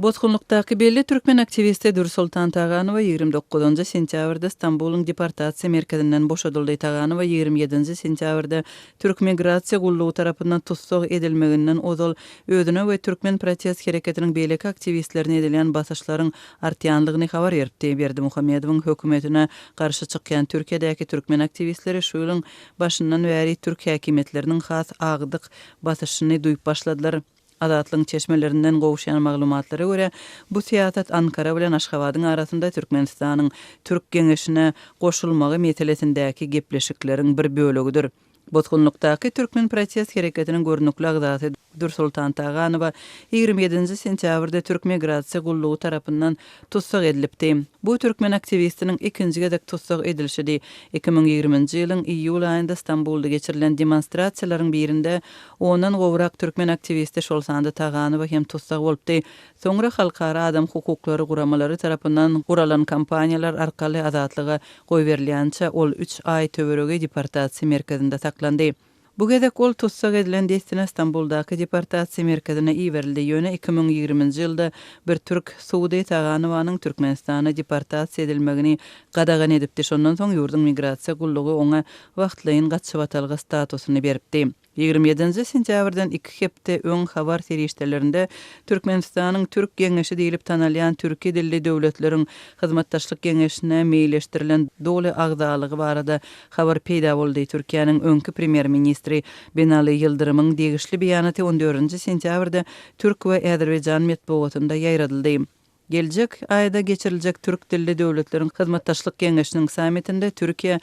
Bosgunlykdaky belli türkmen aktiwisti Dürsoltan Taganowa 29 sentýabrda Stambulyň deportasiýa merkezinden boşadyldy. Taganowa 27 sentýabrda Türk migrasiýa gullugy tarapyndan tussag edilmeginden ozal özüne we türkmen protest hereketiniň beýleki aktiwistlerine edilýän basyşlaryň artýandygyny habar beripdi. Berdimuhamedowyň hökümetine garşy çykýan Türkiýedäki türkmen aktiwistleri şu ýylyň başyndan bäri türk häkimiýetleriniň has agdyk basyşyny duýup başladylar. Azatlygyň çeşmelerinden gowuşýan maglumatlara görä, bu syýasat Ankara bilen Aşgabadyň arasynda Türkmenistanyň Türk geňeşine goşulmagy meselesindäki gepleşikleriň bir bölegidir. Bosgunlykdaky türkmen protest hereketiniň görnükli agzasy Dürsoltan Taganowa 27-nji sentýabrda Türk migrasiýa gullugy tarapyndan tussag edilipdi. Bu türkmen aktiwistiniň ikinji gezek tussag edilişidi. 2020-nji ýylyň iýul aýynda Stambulda geçirilen demonstrasiýalaryň birinde Ondan gowrak türkmen aktiwisti, şol sanda Taganowa hem tussag bolupdy. Soňra halkara adam hukuklary guramalary tarapyndan guralan kampaniýalar arkaly azatlyga goýberilýänçä ol üç aý töweregi deportasiýa merkezinde saklandy. Bu gezek ol tussag edilen dessine Stambuldaky deportasiýa merkezine iberildi, ýöne 2020-nji ýylda bir türk sudy Taganowanyň Türkmenistana deportasiýa edilmegini gadagan edipdi, şondan soň ýurduň migrasiýa gullugy oňa wagtlaýyn gaçybatalga statusyny beripdi. 27-nji sentýabrdan iki hepde öň habar serişdelerinde Türkmenistanyň Türk Geňeşi diýlip tanalýan türki dilli döwletleriň Hyzmatdaşlyk Geňeşine meýilleşdirilen doly agzalygy barada habar peýda boldy. Türkiýäniň öňki premýer-ministri Binali Ýyldyrymyň degişli beýanaty on dördünji sentýabrda türk we azerbaýjan metbugatynda ýaýradyldy. Geljek aýda geçiriljek Türk dilli döwletleriň hyzmatdaşlyk geňeşiniň sammitinde Türkiýe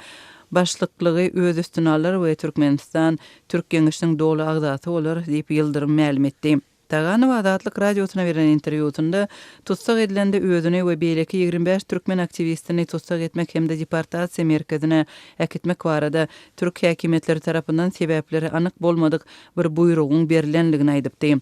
başlyklygy öz üstüne alar we Türkmenistan Türk geňeşiniň doly agzasy bolar diýip, Ýyldyrym mälim etdi. Taganow Azatlyk Radiosyna beren interwýusynda tussag edilende özüni we beýleki 25 türkmen aktiwistini tussag etmek hem-de deportasiýa merkezine äkitmek barada türk häkimiýetleri tarapyndan sebäpleri anyk bolmadyk bir buýrugyň berlendigini aýdypdy.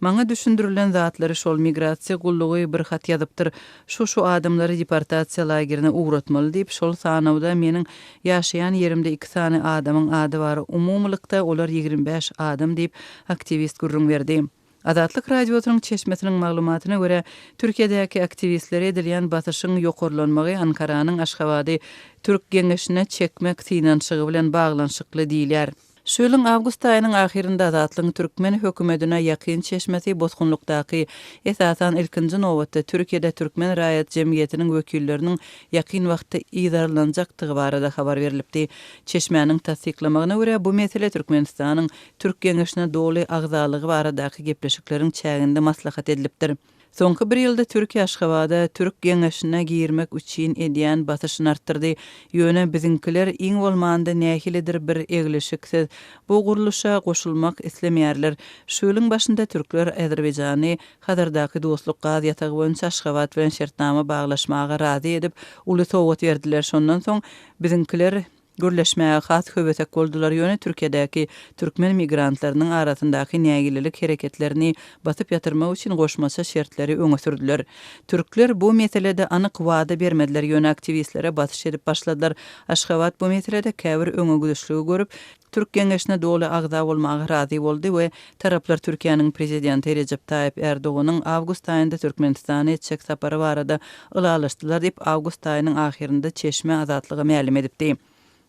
Maňa düşündirilen zatlary şol migrasiýa gullugy bir hat ýazypdyr, şu-şu adamlary deportasiýa lagerine ugratmaly diýip, şol sanawda meniň ýaşaýan ýerimde iki sany adamyň ady bar, umumylykda olar 25 adam diýip, aktiwist gürrüň berdi. Azatlyk Radiosynyň çeşmesiniň maglumatyna görä, Türkiýedäki aktiwistlere edilýän basyşyň ýokarlanmagy Ankaranyň Aşgabady Türk geňeşine çekmek synanyşygy bilen baglanyşykly diýilýär. Şu ýylyň awgust aýynyň ahyrynda Azatlygyň türkmen hökümetine ýakyn çeşmesi bosgunlykdaky, esasan, ilkinji nobatda Türkiýede türkmen raýat jemgyýetiniň wekilleriniň ýakyn wagtda yzarlanjakdygy barada habar berlipdi. Çeşmäniň tassyklamagyna görä, bu mesele Türkmenistanyň Türk Geňeşine doly agzalygy baradaky gepleşikleriň çäginde maslahat edilipdir. Soňky bir ýylda Türkiýe Aşgabada Türk Geňeşine girmek üçin edýän basyşyny artdyrdy. Ýöne biziňkiler iň bolmanda nähilidir bir eglişiksiz bu gurluşa goşulmak islemeýärler. Şu ýylyň başynda türkler Azerbaýjany Hazardaky Dostluk gaz ýatagy boýunça Aşgabat bilen şertnama baglaşmaga razy edip, uly sowgat berdiler. Şondan soň biziňkiler Gürleşmäge has höwesek boldular, ýöne Türkiýedäki türkmen migrantlarynyň arasyndaky nägilelik hereketlerini basyp ýatyrmak üçin goşmaça şertleri öňe sürdüler. Türkler bu meselede anyk wada bermediler, ýöne aktiwistlere basyş edip başladylar. Aşgabat bu meselede käbir öňegidişligi görüp, Türk Geňeşine doly agza bolmaga razy boldy we taraplar Türkiýäniň prezidenti Rejep Taýyp Erdoganyň awgust aýynda Türkmenistana etjek sapary barada ylalaşdylar diýip, awgust aýynyň ahyrynda çeşme Azatlyga mälim edipdi.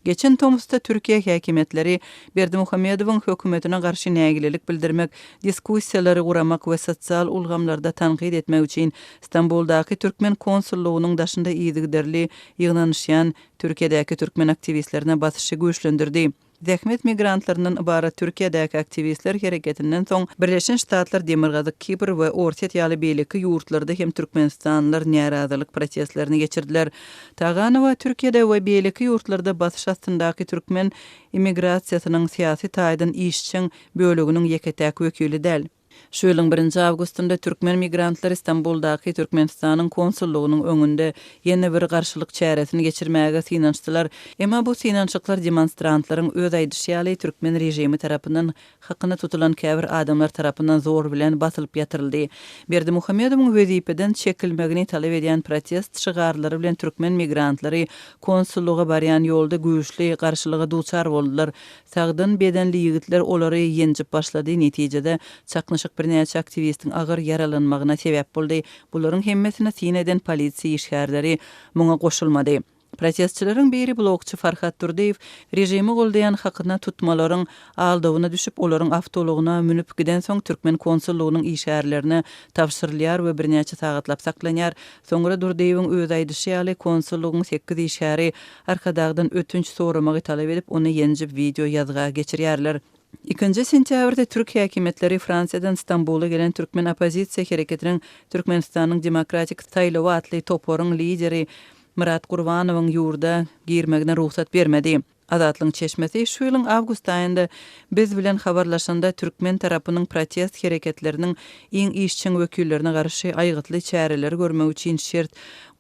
Geçen tomusda Türkiýe häkimiýetleri Berdimuhamedowyň hökümetine garşy nägilelik bildirmek, diskussiýalary guramak we sosial ulgamlarda tankyt etmek üçin Stambuldaky türkmen konsullygynyň daşynda yzygiderli ýygnanyşýan Türkiýedäki türkmen aktiwistlerine basyşy güýçlendirdi. Zähmet migrantlaryndan ybarat Türkiýedäki aktiwistler hereketinden soň Birleşen Ştatlar, Demirgazyk Kipr we Orsýet ýaly beýleki ýurtlarda hem türkmenistanlylar närazylyk protestlerini geçirdiler. Taganowa Türkiýede we beýleki ýurtlarda basyş astyndaky türkmen immigrasiýasynyň syýasy taýdan işjeň böleginiň ýeke-täk wekili däl. Şu ýylyň birinji awgustynda türkmen migrantlary Stambuldaky Türkmenistanyň konsullygynyň öňünde ýene bir garşylyk çäresini geçirmäge synanyşdylar. Emma bu synanyşyklar demonstrantlaryň öz aýdyşy ýaly, türkmen režimi tarapyndan hakyna tutulan käbir adamlar tarapyndan zor bilen basylyp ýatyryldy. Berdimuhamedowyň wezipeden çekilmegini talap edýän protest şygarlary bilen türkmen migrantlary konsullyga barýan ýolda güýçli garşylyga duçar boldular. Sagdyn bedenli ýigitler olary ýenjip başlady, netijede, çaknyşyk birnäçe aktiwistiň agyr ýaralanmagyna sebäp boldy. Bularyň hemmesine syn eden polisiýa işgärleri muňa goşulmady. Protestçileriň biri blogçy Farhat Durdyýew režimi goldaýan hakyna tutmalaryň aldawyna düşüp, olaryň awtoulagyna münüp gidensoň türkmen konsullygynyň işgärlerine tabşyrylýar we birnäçe sagatlap saklanýar. Soňra Durdyýewiň özi aýdyşy ýaly, konsullygyň sekiz işgäri Arkadagdan ötünç soramagy talap edip, ony ýenjip wideo ýazga geçirýärler. Ikinji sentýabrda türk häkimiýetleri Fransiýadan Stambula gelen türkmen oppozisiýa hereketiniň Türkmenistanyň demokratik saýlawy atly toparyň lideri Myrat Gurbanowyň ýurda girmegine rugsat bermedi. Azatlygyň çeşmesi şu ýylyň awgust aýynda biz bilen habarlaşanda türkmen tarapynyň protest hereketleriniň iň işjeň wekillerine garşy aýgytly çäreleri görmek üçin şert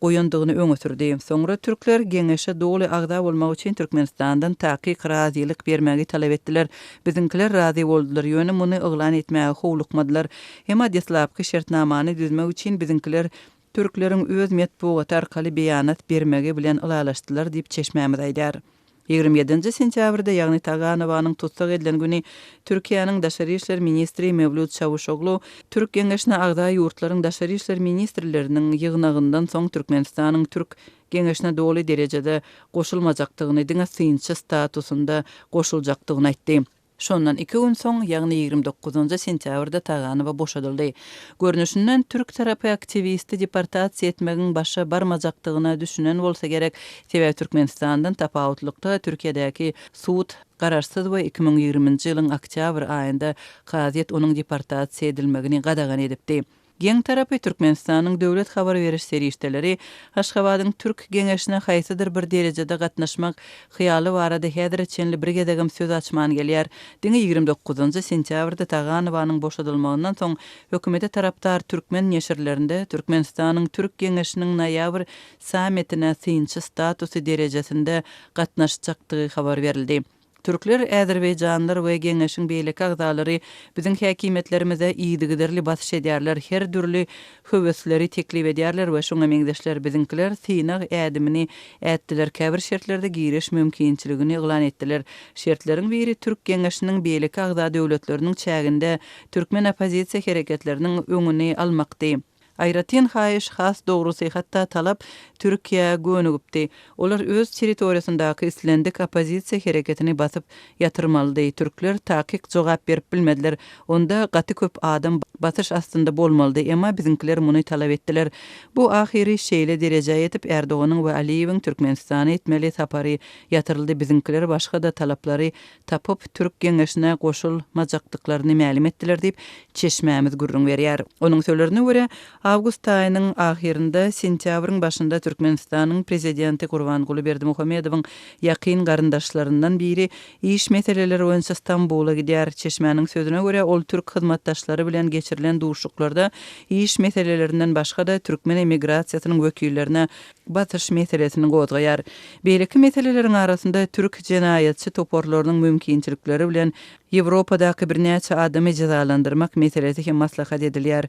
goýandygyny öňe sürdi. Soňra türkler Geňeşe doly agza bolmak üçin Türkmenistandan takyk razylyk bermegi talap etdiler. Biziňkiler razy boldular, ýöne muny yglan etmäge howlukmadylar. Emma deslapky şertnamany düzmek üçin biziňkiler türkleriň öz metbugaty arkaly beýanat bermegi bilen ylalaşdylar diýip çeşmämiz aýdýar. 27-nji sentýabrda, ýagny Taganowanyň tussag edilen güni Türkiýäniň daşary işler ministri Mewlüt Çawuşoglu Türk Geňeşine agza ýurtlaryň daşary işler ministrleriniň ýygnagyndan soň Türkmenistanyň Türk Geňeşine doly derejede goşulmajakdygyny, diňe synçy statusynda goşuljakdygyny aýtdy. Şondan iki gün soň, ýagny 29 sentýabrda Taganowa boşadyldy. Görnüşinden, türk tarapy aktiwisti deportasiýa etmegiň başa barmajakdygyna düşünen bolsa gerek, sebäbi Türkmenistandan tapawutlykda Türkiýedäki sud garaşsyz we 2020-nji ýylyň oktýabr aýynda kazyýet onuň deportasiýa edilmegini gadagan edipdi. Geň tarapy, Türkmenistanyň döwlet habar beriş serişdeleri Aşgabadyň Türk geňeşine haýsydyr bir derejede gatnaşmak hyýaly barada häzire çenli bir gezegem söz açman gelýär. Diňe 29 sentýabrda Taganowanyň boşadylmagyndan soň hökümete tarapdar türkmen neşirlerinde Türkmenistanyň Türk geňeşiniň noýabr sammitine synçy statusy derejesinde gatnaşjakdygy habar berildi. Türkler, azerbaýjanlar we geňeşiň beýleki agzalary biziň häkimiýetlerimize yzygiderli basyş edýärler, her dürli höwesleri teklip edýärler we şuňa meňzeşler. Biziňkiler synag ädimini ätdiler, käbir şertlerde giriş mümkinçiligini yglan etdiler. Şertleriň biri Türk geňeşiniň beýleki agza döwletleriniň çäginde türkmen oppozisiýa hereketleriniň öňüni almakdy. Aýratyn haýyş, has dogrusy, hatda talap Türkiýä gönügipdi. Olar öz territoriýasyndaky islendik oppozisiýa hereketini basyp ýatyrmalydy. Türkler takyk jogap berip bilmediler. Onda gaty köp adam basyş astynda bolmalydy, emma biziňkiler muny talap etdiler. Bu ahyry şeýle derejä ýetip, Erdoganyň we Aliýewiň Türkmenistana etmeli sapary ýatyryldy, biziňkiler başga-da talaplary tapyp, Türk geňeşine goşulmajakdyklaryny mälim etdiler diýip, çeşmämiz gürrüň berýär. Onuň sözlerine görä, awgust aýynyň ahyrynda, sentýabryň başynda Türkmenistanyň prezidenti Gurbanguly Berdimuhamedowyň ýakyn garyndaşlaryndan biri iş meseleleri boýunça Stambula gidýär. Çeşmäniň sözüne görä, ol türk hyzmatdaşlary bilen geçirilen duşuşyklarda iş meselelerinden başga-da, türkmen emigrasiýasynyň wekillerine basyş meselesini gozgaýar. Beýleki meseleleriň arasynda türk jenaýatçy toparlarynyň mümkinçilikleri bilen Ýewropadaky birnäçe adamy jezalandyrmak meselesi hem maslahat edilýär.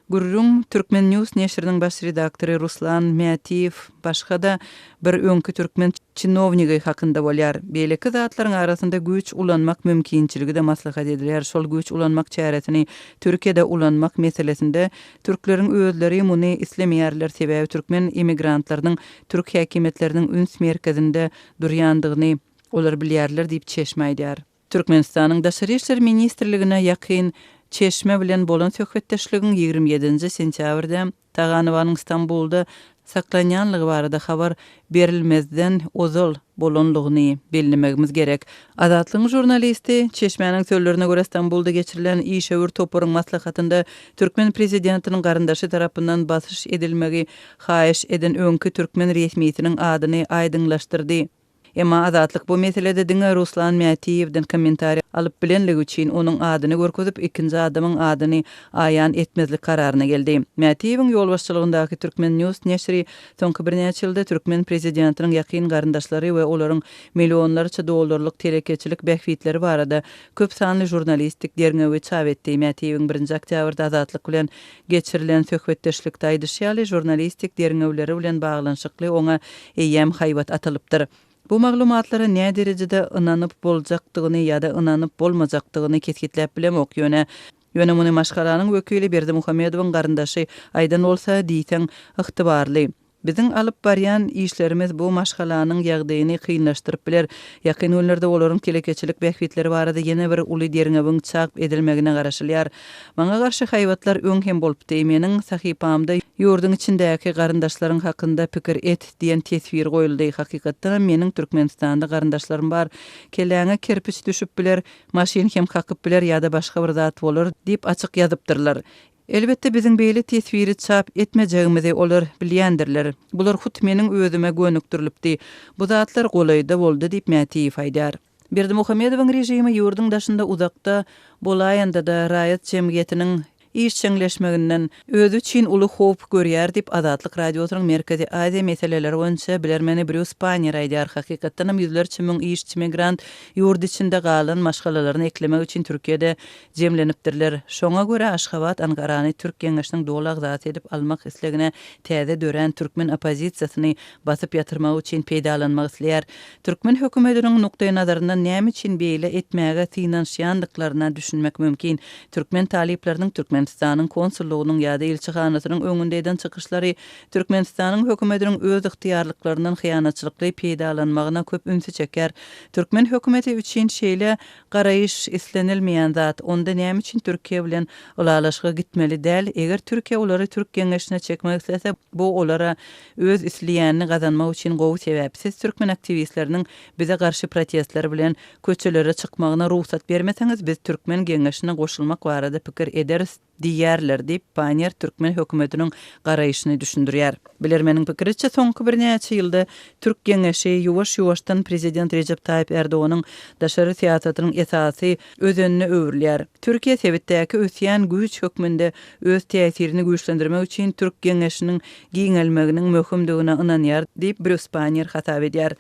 Gürrüň Turkmen News neşiriniň baş redaktory Ruslan Mätiýew başga-da bir öňki türkmen çinownigi hakynda bolýar. Beýleki zatlaryň arasynda güýç ulanmak mümkinçiligi-de maslahat edilýär. Şol güýç ulanmak çäresini Türkiýede ulanmak meselesinde Türkleriň özleri muny islemeýärler, sebäbi türkmen emigrantlarynyň türk häkimiýetleriniň üns merkezinde durýandygyny olar bilýärler diýip, çeşme aýdýar. Türkmenistanyň Daşary işler ministrligine ýakyn çeşme bilen bolan söhbetdeşligiň 27-nji sentýabrda Taganowanyň Stambulda saklanýanlygy barada habar berilmezden ozal bolanlygyny bellemegimiz gerek. Azatlygyň žurnalisti, çeşmäniň sözlerine görä Stambulda geçirilen işewür toparyň maslahatynda türkmen prezidentiniň garyndaşy tarapyndan basyş edilmegi haýyş eden öňki türkmen resmisiniň adyny aýdyňlaşdyrdy. Emma Azatlyk bu meselede diňe Ruslan Mätiýewden kommentariý alyp bilenligi üçin onuň adyny görkezip, ikinji adamyň adyny aýan etmezlik kararyna geldi. Mätiýewiň ýolbaşçylygyndaky Turkmen News neşiri soňky birnäçe ýylda türkmen prezidentiniň ýakyn garyndaşlary we olaryň millionlarça dollarlyk telekeçilik bähbitleri barada köp sanly žurnalistik derňewi çap etdi. Mätiýewiň birinji oktýabrda Azatlyk bilen Geçirilen söhbetdeşlikde aýdyşy ýaly, žurnalistik derňewleri bilen baglanyşykly oňa eýýäm haýbat atylypdyr. Bu maglumatlara näderejede ynanyp boljakdygyny ýa-da ynanyp bolmajakdygyny kesgitläp bilemok, ýöne. Ýöne muny maşgalanyň wekili Berdimuhamedowyň garyndaşy aýdan bolsa, diýseň ygtybarly. Biziň alyp barýan işlerimiz bu maşgalanyň ýagdaýyny kynlaşdyryp biler. Ýakyn günlerde olaryň telekeçilik bähbitleri barada ýene bir uly derňewiň çap edilmegine garaşylýar. Maňa garşy haýbatlar öň hem bolupdy. Meniň sahypamda ýurduň içindäki garyndaşlaryň hakynda pikir et diýen teswir goýuldy. Hakykatdanam meniň Türkmenistanda garyndaşlarym bar. Kelläňe kerpiç düşüp biler, maşyn hem kakyp biler ýa-da başga bir zat bolar diýip açyk ýazypdyrlar. Elbetde, biziň beýle teswiri çap etmejegimizi olar bilýändirler. Bular hut meniň özüme gönükdirilipdi. Bu zatlar golaýda boldy diýip, Mätiýew aýdýar. Berdimuhamedowyň režimi ýurduň daşynda uzakda bolaýanda-da, raýat jemgyýetiniň işjeňleşmeginden özi üçin uly howp görýär diýip, Azatlyk Radiosynyň Merkezi Aziýa meseleleri boýunça bilermeni Brýus Pannier aýdýar. Hakykatdanam ýüzlerçe müň işçi migrant ýurt içinde galan maşgalalaryny eklemek üçin Türkiýede jemlenipdirler. Şoňa görä Aşgabat Ankarany Türk Geňeşiniň doly agzasy edip almak islegine täze dörän türkmen oppozisiýasyny basyp ýatyrmak üçin peýdalanmak isleýär. Türkmen hökümetiniň nukdaýnazaryndan näme üçin beýle etmäge synanyşýandyklaryna düşünmek mümkin. Türkmen talyplarynyň Türkmenistanyň konsullygynyň ýa-da ilçihanasynyň öňünde eden çykyşlary Türkmenistanyň hökümetiniň öz ygtyýarlyklaryndan hyýanatçylykly peýdalanmagyna köp ünsi çekýär. Türkmen hökümeti üçin şeýle Garaýyş islenilmeýän zat, onda näme üçin Türkiýe bilen ylalaşyga gitmeli däl, eger Türkiýe olary Türk geňeşine çekmek islese, bu olara öz isleýänini gazanmak üçin gowy sebäp. Siz türkmen aktiwistleriniň bize garşy protestler bilen köçelere çykmagyna rugsat bermeseňiz, biz Türkmen geňeşine goşulmak barada pikir ederis, Diýýärler, diýip, Panniýer türkmen hökümetiniň garaýşyny düşündirýär. Bilermeniň pikiriçe, soňky birnäçe ýylda Türk geňeşi ýuwaş-ýuwaşdan prezident Rejep Taýyp Erdoganyň daşary syýasatynyň esasy özenine öwrülýär. Türkiýe sebitdäki ösýän güýç hökmünde öz täsirini güýçlendirmek üçin Türk geňeşiniň giňelmeginiň möhümdigine ynanýar, diýip, Brýus Panniýer hasap edýär.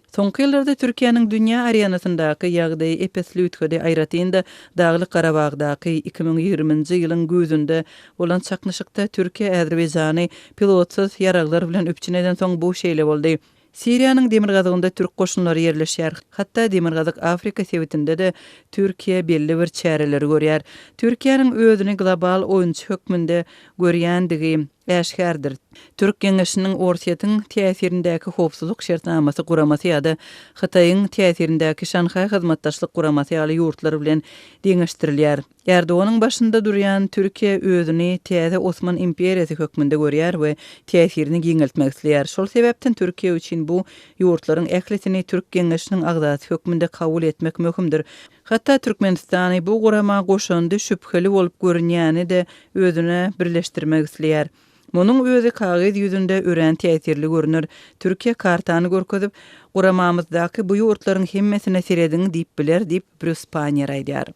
Soňky ýyllarda Türkiýäniň dünýä arenasyndaky ýagdaýy ep-esli üýtgedi, aýratyn-da, Daglyk Garabagdaky 2020-nji ýylyň güýzünde bolan çaknyşykda Türkiýe Azerbaýjany pilotsyz ýaraglar bilen üpjün edensoň bu şeýle boldy. Siriýanyň demirgazygynda türk goşunlary ýerleşýär. Hatda Demirgazyk Afrika sebitinde-de Türkiýe belli bir çäreleri görýär. Türkiýäniň özüni global oýunçy hökmünde görýändigi äşgärdir. Türk Geňeşiniň Orsýetiň täsirindäki Howpsuzlyk şertnamasy guramasy ýa-da Hytaýyň täsirindäki Şanhaý Hyzmatdaşlyk guramasy ýaly ýurtlar bilen deňeşdirilýär. Erdoganyň başynda durýan Türkiýe özüni täze Osman imperiýasy hökmünde görýär we täsirini giňeltmek isleýär. Şol sebäpden Türkiýe üçin bu ýurtlaryň ählisini Türk Geňeşiniň agzasy hökmünde kabul etmek möhümdir. Hatda Türkmenistany bu gurama goşandy şübheli bolup görünýäni-de özüne birleşdirmek isleýär. Munuň özi kagyz ýüzünde örän täsirli görüner. Türkiýe kartany görkezip, Guramamyzdaky bu ýurtlaryň hemmesine serediň diýip biler diýip, Brýus Panniýer aýdýar.